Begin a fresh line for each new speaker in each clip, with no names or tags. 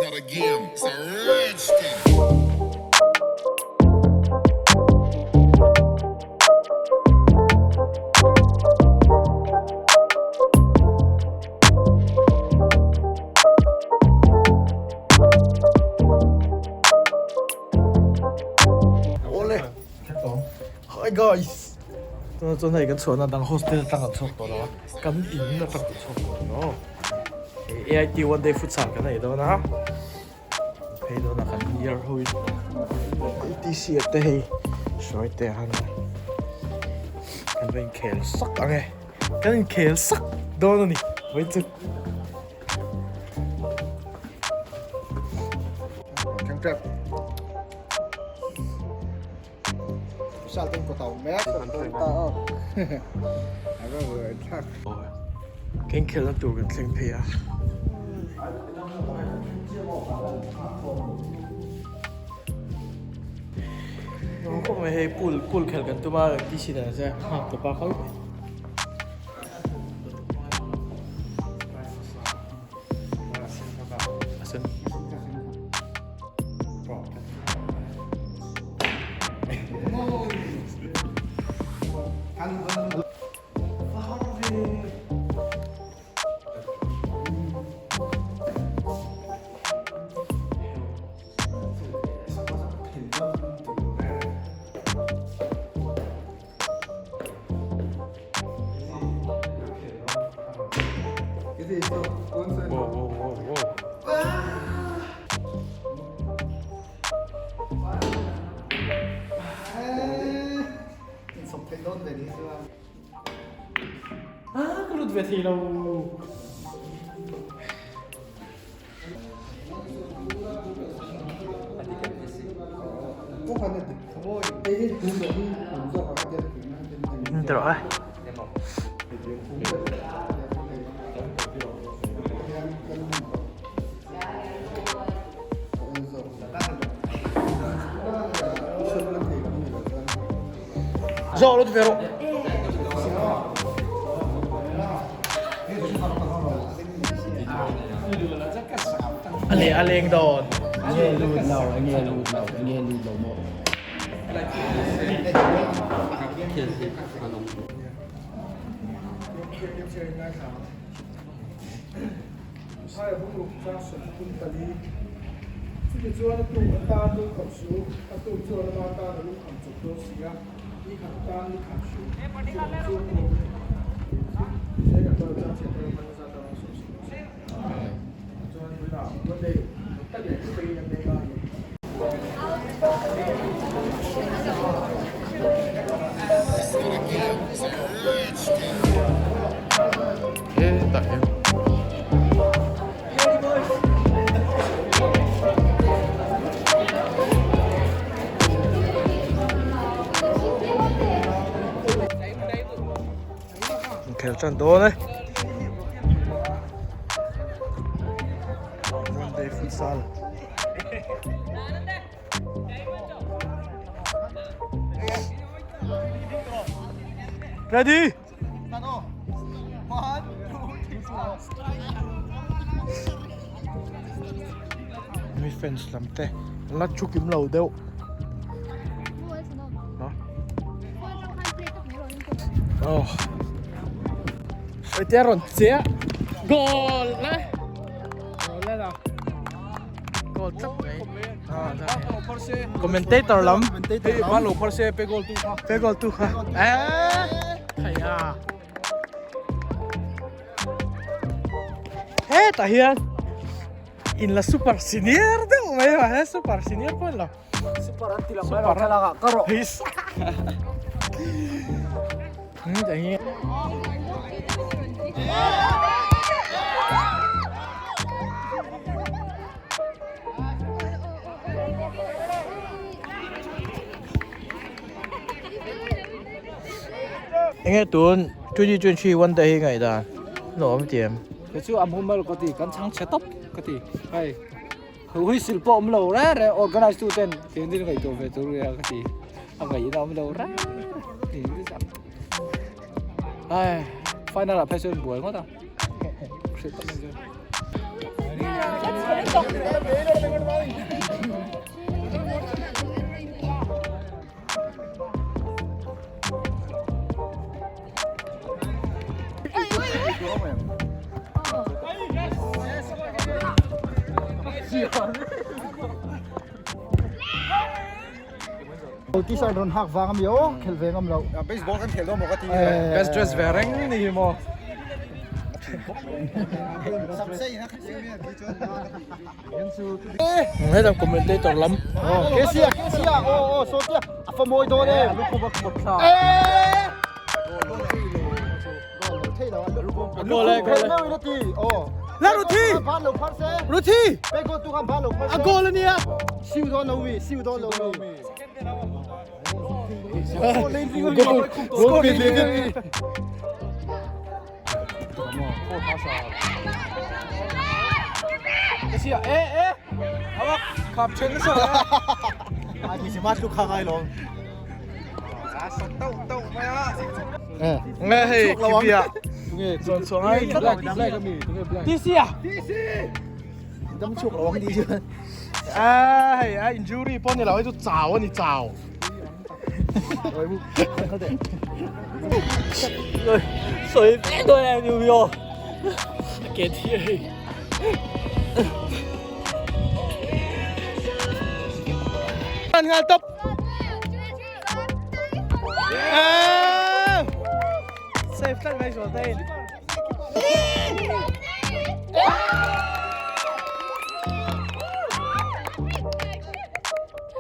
not a game, it's a rich thing.
Awle Hi guys Tunah chuan hei kan chhuahna dang hostel atang kan chhuak tawh lo a kan in atang kan chhuak tawh lo hei AIT one day futsal kan nei dawn a phei dawn a kan year ho in ATC ah te hei hruai te han kan va inkhel sak ang e kan inkhel sak dawn a ni vawi chu. Kan inkhelhna tur kan thleng phei a. Khawp mai hei pool pool khelh kan tum a TC dan a nghak tawp a kal mai. Ka lut ve thei lo. Tawh a. Zawh lo ti ve rawh. A leh a leng dawn.
Nge lut lo, nge lut lo, nge lut lo maw?
Chutichuan a tuk atan lungkham su, a tuk chuan ama tan a lungkham chawp dawn si a.
Inkhel tan dawn e. One day futsal. Ready? Mi fans lam te an la thu kim lo deuh. Oh. Tia rawn che a. Goal le. Goal le la. Goal tlat mai. Commentator lam. Pe goal tu kha. Pe goal tu kha. Eh. Thei a. Hetah hian in la super senior deuh mai a he super senior pawh an lo
super an ti lang mai lo thlalak ah ka rawh
hetah hian Enge tun 2023 one day hi ngaihdan nuam ti em?
Kei chu a mumal ka ti, kan chhang chhe tawp ka ti. Hei huisil pawh awm lo re re organize tu ten tin din ngaihtuah ve tur nia ka ti. A ngaihna awm lo re re. Ai final ah phei chuan buai ngawt a. Hrilh tak ang chu.
T-shirt rawn hak vang ami aw khel ve ngam loh.
Baseball kan khel dawn maw ka ti best dress ve reng ni hi maw.
Helam commentator lam.
Kesia kesia aw aw sawtia a fa mawi dawn e. Eh!
Goal e goal e.
La Ruthi! Ruthi! A goal ania! Siu dawn lo mi, siu dawn lo mi.
Goal goal pin pin.
Kesia eh eh. Awak khap chen nasa.
A ti si ma lu kha ngai lo.
Nge hei kibia.
Chuan chuan ai black black ami tunge black.
DC à?
Dam chuk lo ang di chuan.
A hei a injury pawh ni lo hei chu chau ani chau.
Soi vek dawn em ni aw.
Ke thi hei. An ngal top. Safe tlat mai zual te.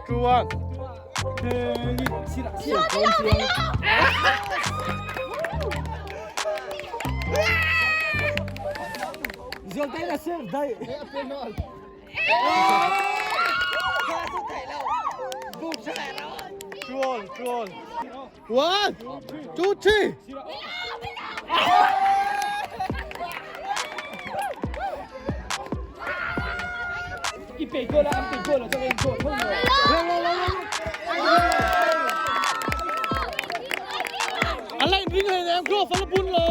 Two one.
Zual te na save dai.
Two all, two all. One, two, three.
I pe goal a an pe goal a chuan in goal tho maw.
A line ring hei nem glove a la bun lo.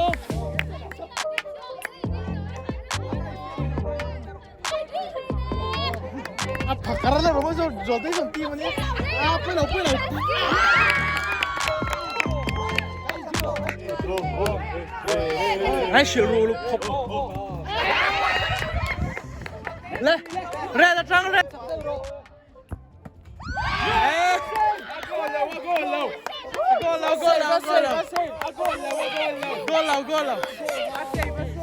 A phakar la rawng zawt zawt te zawt team ania. A pui lo pui lo. Ai hrilh ru lu khawp. Le red atang red. Goal lo goal lo.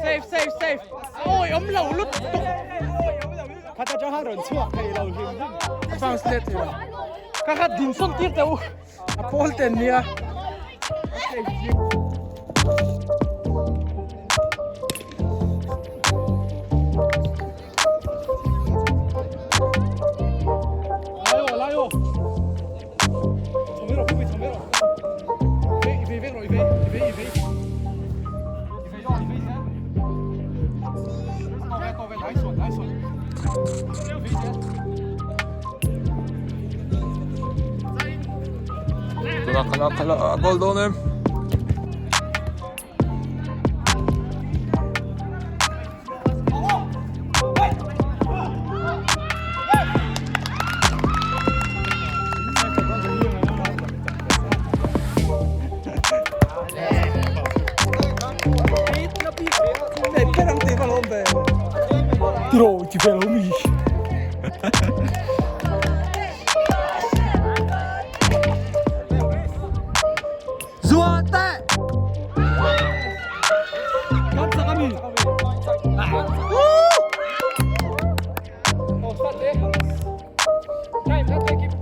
Safe safe safe. Ôi ấm lẩu lút tục.
Khata chang han rawn chhuak thei lo hlim hlim.
Fans let thei lo. Ka khat din sawn tir teh u. A pawl ten nia.
Tunah khala khala a goal dawn em.
Tiro ti vel ho mi. Zua te.
Kan sak ami. Woo! Oh, start le. Time, time, keep.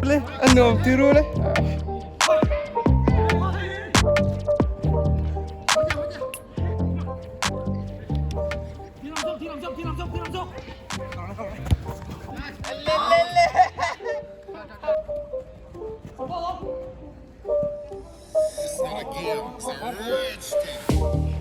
Le, a nuam ti ru le.
It's not a game, it's a rich thing.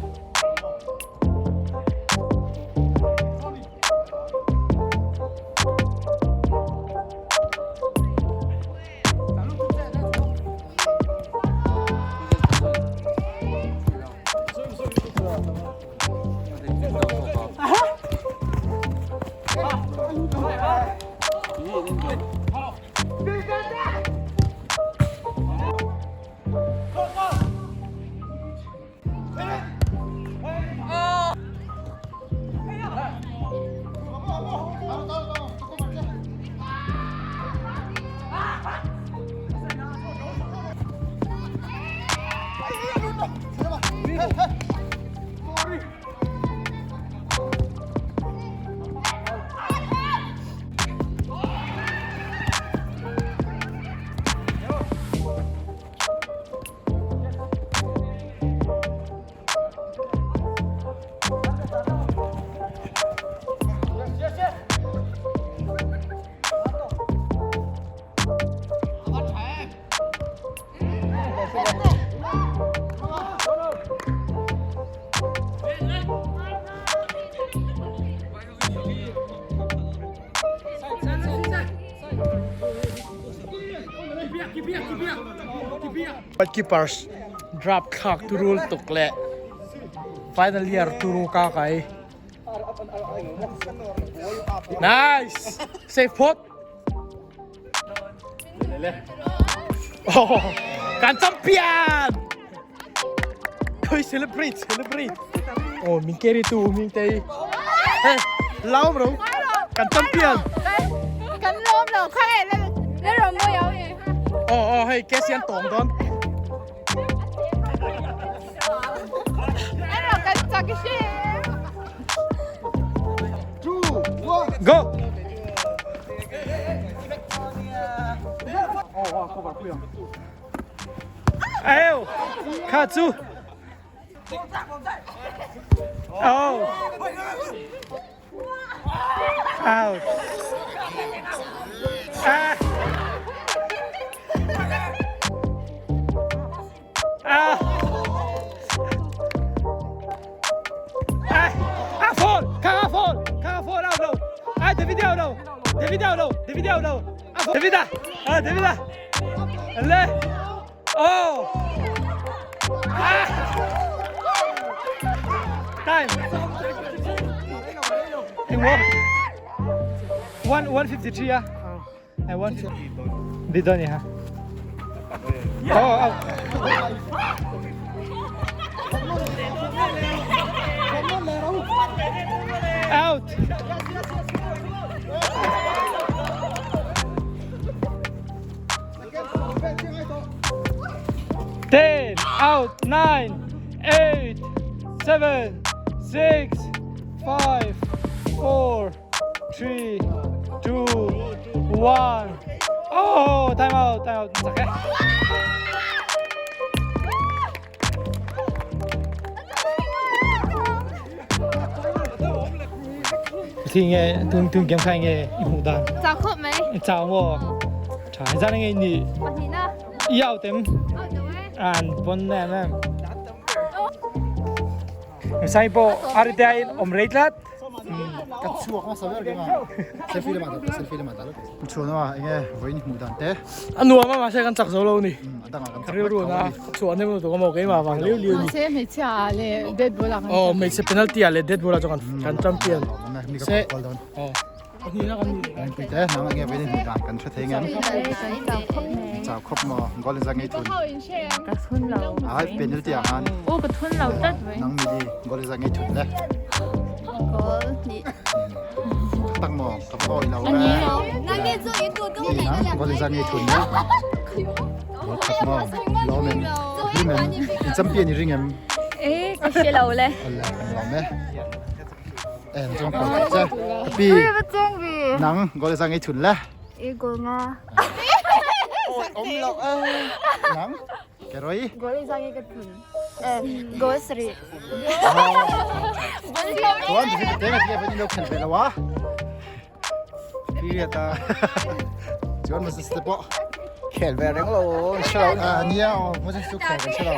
Keepers drop thlak turul tuk leh final year turu ka kai. Nice! Safe phawt! Oh, kan champion! Khoi celebrate, celebrate. Oh, min carry tu min te. Hey, lau bro. Kan champion.
Kan lawm lo kha nge le le rawng mawi au e.
Oh, oh, hei, Cassie an tawng dawn.
Le rawng kan chak hrim.
2 1
Go! Eo! Kha chu! Oh! Out! Ah! Ah! Ah! Ah, fall! Kha kha fall! Kha kha fall out lo! Ah, David out lo! David out lo! David out lo! Ah, David ah! Ah, David ah! Le! Oh! Ah! Time! Engmaw? One 153 ah. Eh, 150. Dito ni ha. Oh, oh. Out. 10 out 9 8 7 6 5 4 3 2 1 Oh, time out, time out. Chak e. Thi nge tun tun game khai nge i hmuh dan.
Chau khawp mai.
Chau maw? Tha zan nge ni.
Pahnihna.
I out em?
Out lo e.
An bon em em. Sai pawh arite a in awm rei tlat.
Ka chhuak hmasa ber keng a selfie lamah dah selfie lamah dah chhuan a enge vawiin hmuh dan te.
A nuam a mahse kan chak zo lo a ni.
A dangah kan chak
Rilru na chhuah nem lutuk a maw keimah vang liu liu a ni.
Mahse hmeichhia ah leh dead ball ah kan
Aw hmeichhe penalty ah leh dead ball ah chuan kan champion.
Se
Aw pahnihna kan ni.
Pui te nang enge vawiin hmuh dan kan hre thei ngem. Chau khawp maw goal in zak ngei thun.
Ka thun lo.
Ai penalty ah khan.
Aw ka thun lo tlat mai.
Nang mili goal in zak ngei thun le.
Goal hnih.
Tak maw ka va awi lo e. Nang goal in zak ngei thun le. Goal khat maw lawm em ring em in champion i ring em.
E ka hre lo le.
Awle kan lawm e. En chuan kawl tak che. Ka pi. Nang goal in zak ngei thun le.
E goal nga.
Awm loh e. Nang ke roi.
Goal in zak ngei ka thun. Goal sarih.
Chuan David te nga tinge vawiin lo khel ve lo a. Period a. Chuan Moses te pawh
khel ve reng lo hre lo.
Ah nia aw Moses chu khel kan hre lo.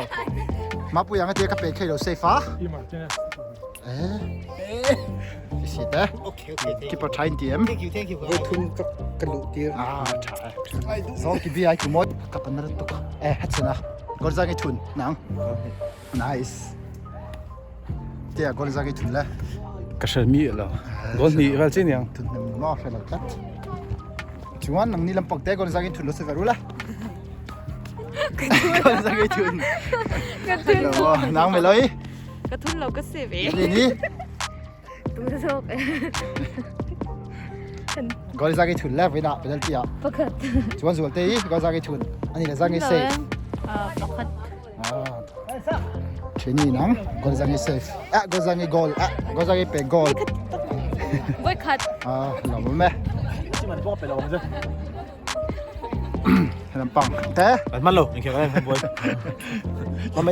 Mapuia nga tia ka pe khei lo safe a. Eh. Si te.
Okay okay.
Keeper tha in ti em?
Thank you thank you. Voi thum ka ka luh tir.
Ah tha e. Zo ki bi ai ku mot ka pan rat tuk. Eh hat sana. Gol za ngi thun nang. Nice. Tia gol za ngi thun le.
Ka hre mi lo. Gol ni vel chi niang.
Thun nem ma hre lo tlat. Chuan nang ni lampang te gol za ngi thun lo se veru la. Gol za ngi thun.
Ka thun.
Nang me loi.
Ka thun lo ka se ve.
Ni ni.
Tu zawk e.
Gol za ngi thun le veina penalty ah.
Pakhat.
Chuan zual te i gol za ngi thun. Ani le za ngi save.
Ah pakhat.
Ah. Theni nang gol za ngi save. Ah gol za ngi goal. Ah gol za ngi pe goal.
Voi khat.
Ah lo me. Lampang te.
An man lo in khel kan boy.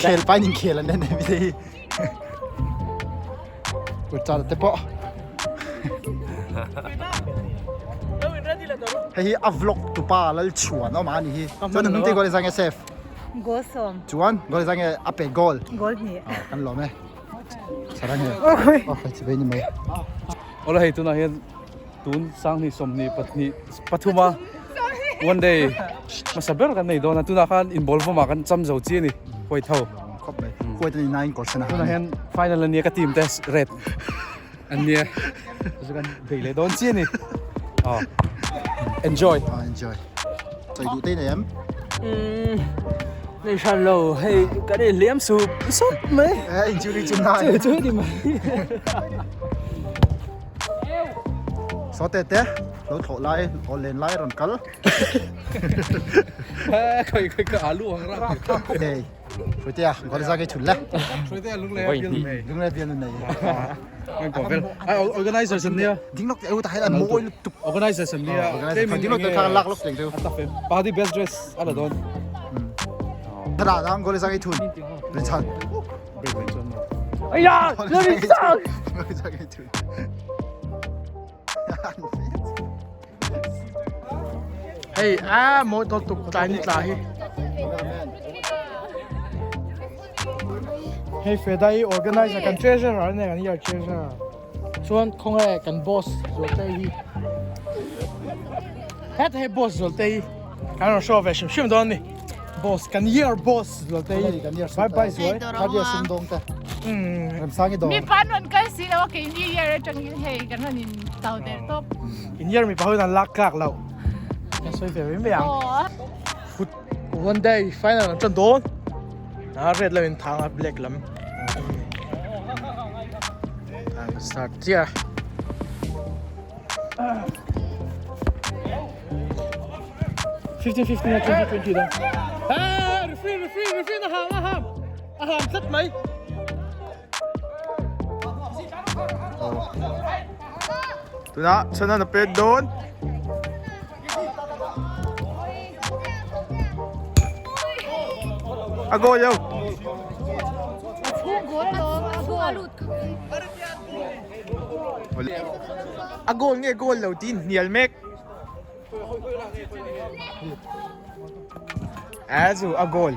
Khel pain in khel an ne mi te. Kut te pawh. Hei hi a vlog tupa lal chhuan awm a ni hi. Chuan hnung te goal zange safe.
Goal sawm.
Chuan goal zange a pe goal.
Goal hnih.
Kan lawm e. Sarang e. Oh hei chivei ni mai.
Awle hei tunah hian tun sanghnih sawmhnih pahnih pathuma one day hmasa ber kan nei dawn a tunah khan inball vawmah kan cham zo chi a ni huai tho.
Khawp mai. Huai te ni nine kawr sen a.
Tunah hian final ania ka team te red ania chu kan bei leh dawn chi a ni. Aw enjoy.
Aw enjoy. Chawi duh te i nei em?
Umm nei hran lo hei kan inhliam sup sup mai.
Eh injury chu nai.
Chu chu ni mai.
Saw te te lo thlawh lai aw len lai rawn kal.
Khoi khoi ka alu ang rak.
Hei Hruaitea goal za ke thun le.
Hruaitea lung le bial nei.
Lung le bial nei.
Ngai ko vel. Ai organizer san nia.
Ding lok eu ta hai la moi tuk.
Organizer san nia.
Organizer ding lok ta lak lok teng tu.
Party best dress ala don.
Thada dang goal za ke thun. Richard.
Ai ya, Richard.
Goal za ke thun.
Hei a mawi dawn tuk tlai ni tla hi. Hei Fedai organizer kan treasurer a nia kan year treasurer chuan khawnge kan boss Zualte hi hetah hei boss Zualte hi kan rawn show ve hrim hrim dawn a ni boss kan year boss Zualte hi bye bye Zuai
Mipa an rawn kal si lo a keini year atangin hei kan rawn in tau der tawp.
In year mipa ho in an lak tlak loh kan sawi ve mai mai ang. Foot one day final an tan dawn a red lam in thang a black lam an start chiah a. 15 15 a 20 20 da. Ah referee referee referee na ham a ham a ham tlat mai.
Tunah chhan a pet dawn. A goal lo. A goal nge goal lo tiin hnial mek. A chu a goal.